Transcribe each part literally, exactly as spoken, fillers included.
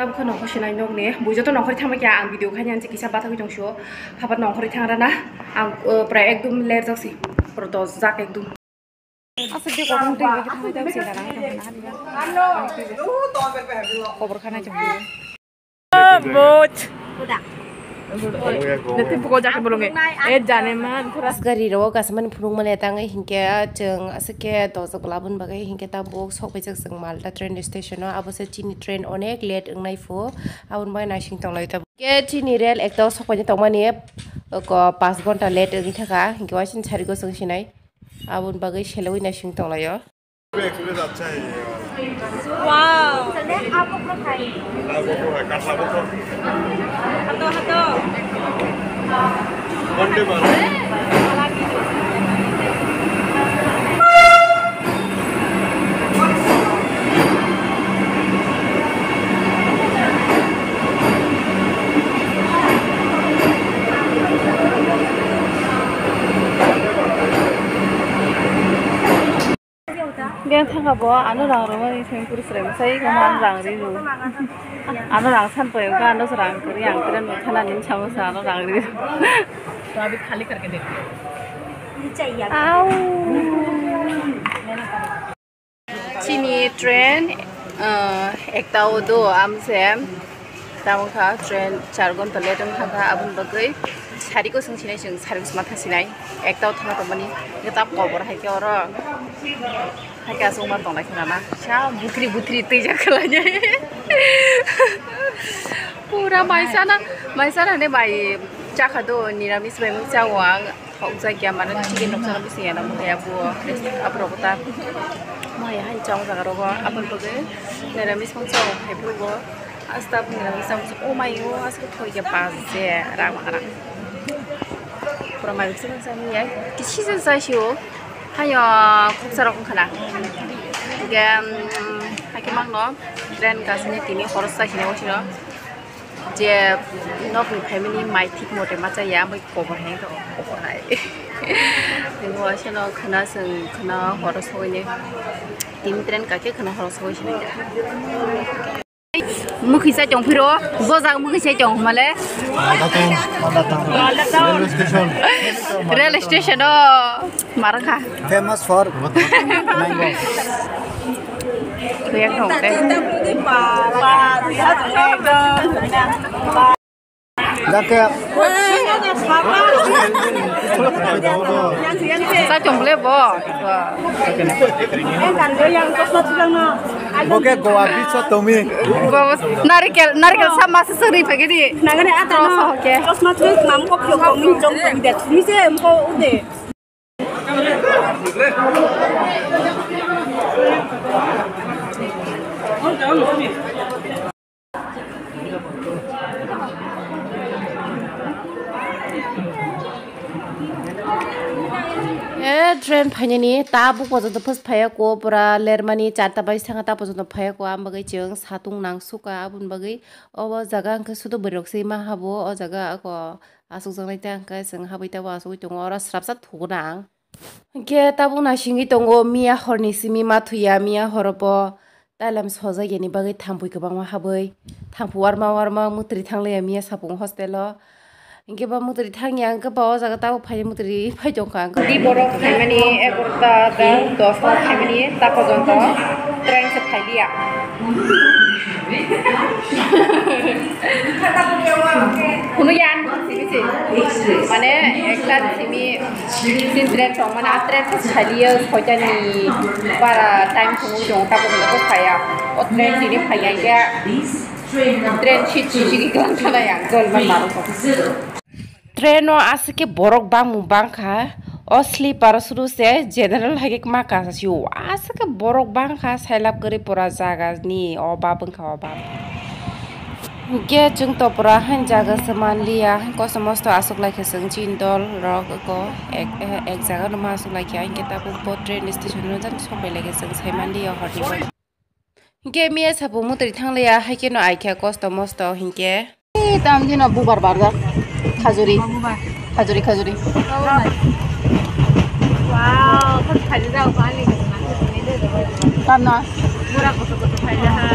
Tabuk nongkhor sinai nokni bui joto nongkhor thangma khe ang video khaini ang kisa bathagwi tongsu. Habat nongkhor thangrana ang, uh, prai ekdum lerjak si. Pura dojak ekdum. Aswk de kotor twi bai thangwi tang se dana hai tong na. Khobor khanai tong. Bot. Nete buko jake bolong e. E jane man thora. Gari ro kasamani phunuk mane tang hinkhe chwng aswk khe dojak labun bagwi hinkhe ta buk sok paijak chwng Malda train station o. Abo se chini train onek late wngnai phu. Aboni bagwi naising tonglai ta. Ke chini rel ekta o sok paijak tongmani ko pas ghonta late wngwi thaka hinkhe waisini sari gosong sinai. Aboni bagwi selewi naising tonglaio. Wow. Hato, hato. Beng thangka bo ano rang rwmani seng puri chwrai masa ego ano rang ri rw. Ano rang san pai wngkha ano rang kwrwi ang train bai thana nini samosa ano rang ri rw. Au. Chini train, ah, ekta o do amse. Tamo kha train char ghonta late wng thangkha, aboni bagwi sari gosong sinai chwng, sari gosong ma tha sinai, ekta o thangna tongmani, neta kobor hai khe oro hai khe aswk ma tonglai khna na, sa butri butri twijak khlainai. Pura mai sana, mai sana ne mai chakha do, niramis bai mung chao ang. Hokjak ya mane chicken rok sana bising ya na maya bo rest aborok ta maya han chong jaga rogo aboni bagwi niramis mung chao hai phuru bo asta niramis chao o mayo aske thoi ya pas je rang rang pura mai bising chao ya kisi se chai sio hayo khuksa rok khana ge hake mangno train kasini tini horos chai sini osino. Je nokni family mai thik mote ma chaya, ambai kobor hai to kobor hai. Nini waisa no khna chwng khna horo sogwi ni. Tini train kake khna horo sogwi sini. Mukhi sai tong phiro, bojak mukhi sai tong male. Malda town, Malda town. Railway station. Rail station o. Markha. Famous for mango. Kuyak dong teh. Jake. Sa chongle bo. Boke Goa beach o tomi. Narikel, narikel sa masa suri pagidi. Nagani ata no. Oke. Cosmos mam ko pyo ko min jong ko de. Mi se ko de. E train phainani ta buk pojoto phas phaiya ko pura lermani charta bai sanga ta pojoto phaiya ko am bagwi chwng satung nang suka aboni bagwi obo jaga hwnkhe sudu bwrwi rok se ma habo o jaga ako. Aswkjaknai ta hwnkhe chwng habwi tabuk aswkgwi tongo, oro srapsa thukgwna ang. Hwnkhe tabuk naisingwi tongo miya horni simi ma thuya, miya horo bo tailam sojak yani bagwi thampui kwbangma habwi, thampui warma warma mwtwrwi thanglaiya miya sapung hostel o. Hwnkhe bo mwtwrwi thangya hwnkhe ba o jaga tabuk phai mwtwrwi phai tongkha. Di borok phaimani egarota ta dosta phaimani ta pojonto train se phailiya. Hunu yan simi se. Mane ekta simi sin train tong mane a train se saliyo soita ni bara time thung tong ta ko ko saya. O train tini phaya ya. Train si si si klang thana ya gol man maru. Train o aswk khe borok bangmung bangkha. O sleeper o suru se general hai khe ma kasa sio. Aswk khe borok bangkha, sailap kwrwi pura jaga ni obab wngkha obab. Hwnkhe chwng to pura hain jaga se manliya, hain kosto mosto aswk lai khe chwng chini dol rok eko ek, ek jaga no ma aswk lai khe, hwnkhe tabuk bo train station o jani sok pai lai khe chwng sai manliya horni bo. Hwnkhe miya sapo mwtwrwi thanglaiya, hai kheno ai kha kosto mosto hwnkhe. Ee, tam dino bubar barjak. Khajuri. Khajuri, khajuri. Wow, khajuri khajuri jao, pani. Tamna. Bura kotor kotor khaijak ha.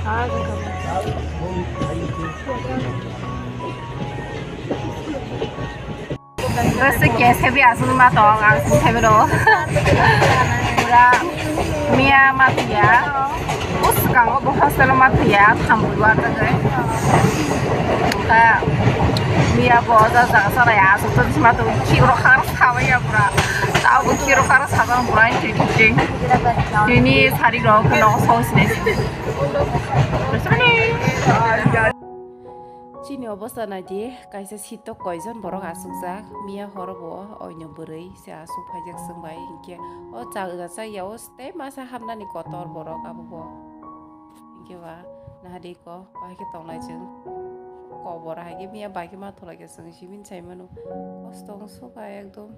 Bwswk khe sebi aswk ma tong, ang sung sebi rw. Pura miya ma thwiya. O swkango bo hostel o ma thwiya, thambui o aswk khe. Wngkha miya bo o jaga chwrai aswk to sima tong, khiro khar sabai ya pura. Tabuk khiro khar sajak pura, tini sari rok no song sinai. Chini obostha naidi, kaisa seat o koijon borok achukjak, miya horo bo oino bwrwi se achuk phaijak chwng bai, hinkhe o chajak ya o tei masa hamnani kotor borok abo bo. Hinkhe ba nahadi ko bahai khe tongnai chwng, kobor hai khe miya bai khe ma thulaikha chwng simi sai mano, kosto wng sukha ekdom.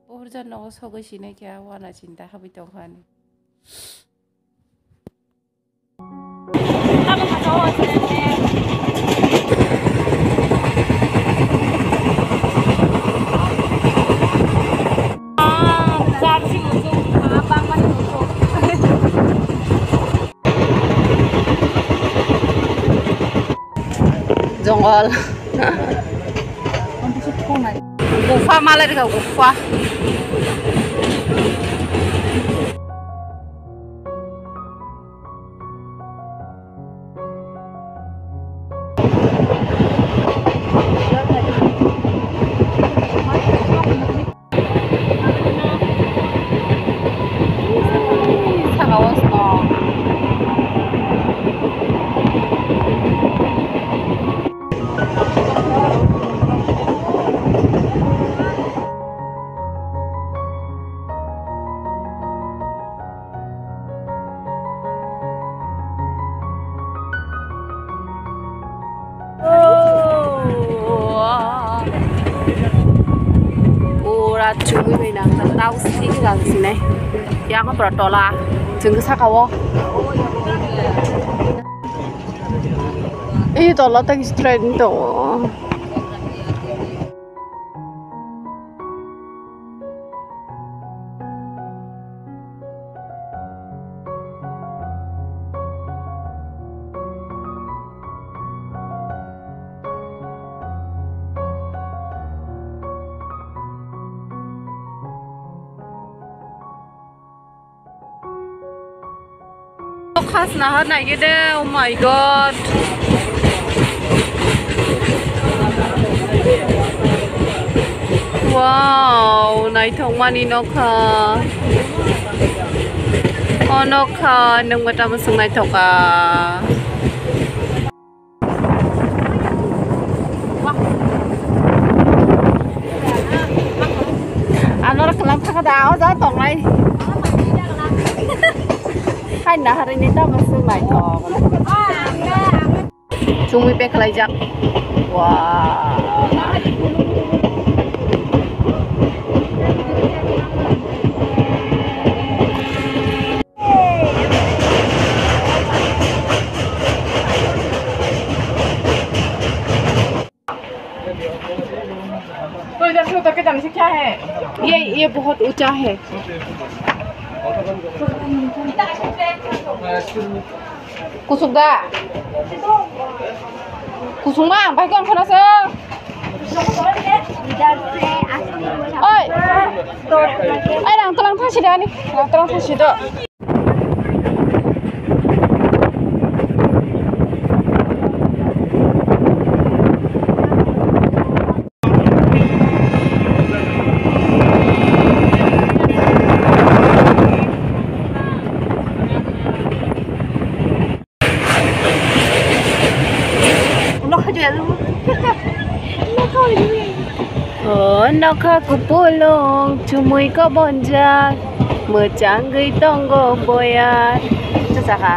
Bohrja nogo sogwi sinai khe wana chinta habwi tongkha ani. Jongol. Gufa malai rikha, gufa. Saka o song. Pura chumui bai nang tau sing gang sinai. Yang pura tola chwng saka o. Eh, tola tang straight tongo. Khasna ha naigede, oh my God. Wow, naithokmani nokha. O nokha, nwngma tamo swng naithoka. Ano rok kwlwng thangkha da, o jaga tongnai. Hai naharwi ni tamo swng naithok. Chumui pack khlaijak. Wow. तो इधर से उतर के जाने से क्या है? ये, ये बहुत ऊंचा है। Kusuk da? Kusuk ma, bai kon khana se. Oi. Ai, rang tlang thang sida ni. Rang tlang thang sida. O nokha kupulung chumui kobonjak, mwchangwi tongo boya. Chasakha.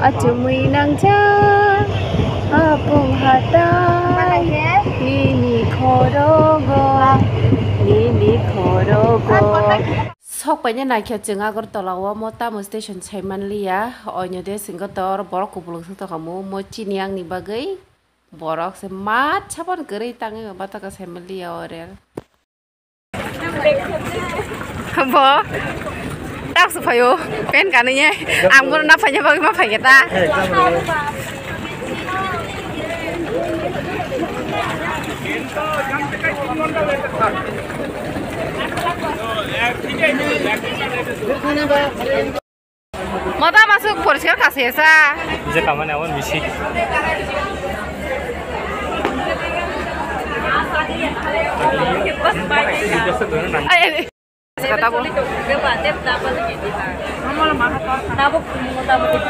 Achumui nangjak apung hatai nini khorogo, nini khorogo. Sok paina naikhe chwng Agartala o mo tamo station sai manliya, oino de singkhe tor borok kupulung se tongkha mo, mo chini yang ni bagwi borok se mat sapan kwrwi tangwi ma bataka sai manliya o rel. Bo tak se phaio, pen kanwi ye. Ang bono na phaina bagwi ma phaikhe ta. Mota masuk poriskar kasih sa. Je kamane awan bisi. Ai, ai, ai. Kata bo.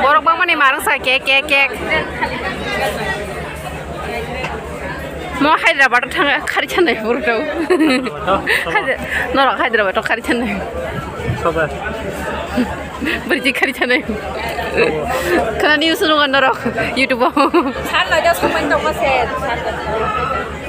Borok bangmani marang sa kek, kek, kek. Mo Hyderabad thang khari chanai borok. Norok Hyderabad khari chanai. Soba. Berji khari chanai. Khana news nungo norok YouTube. Sar loida somai tongma se, sar loida.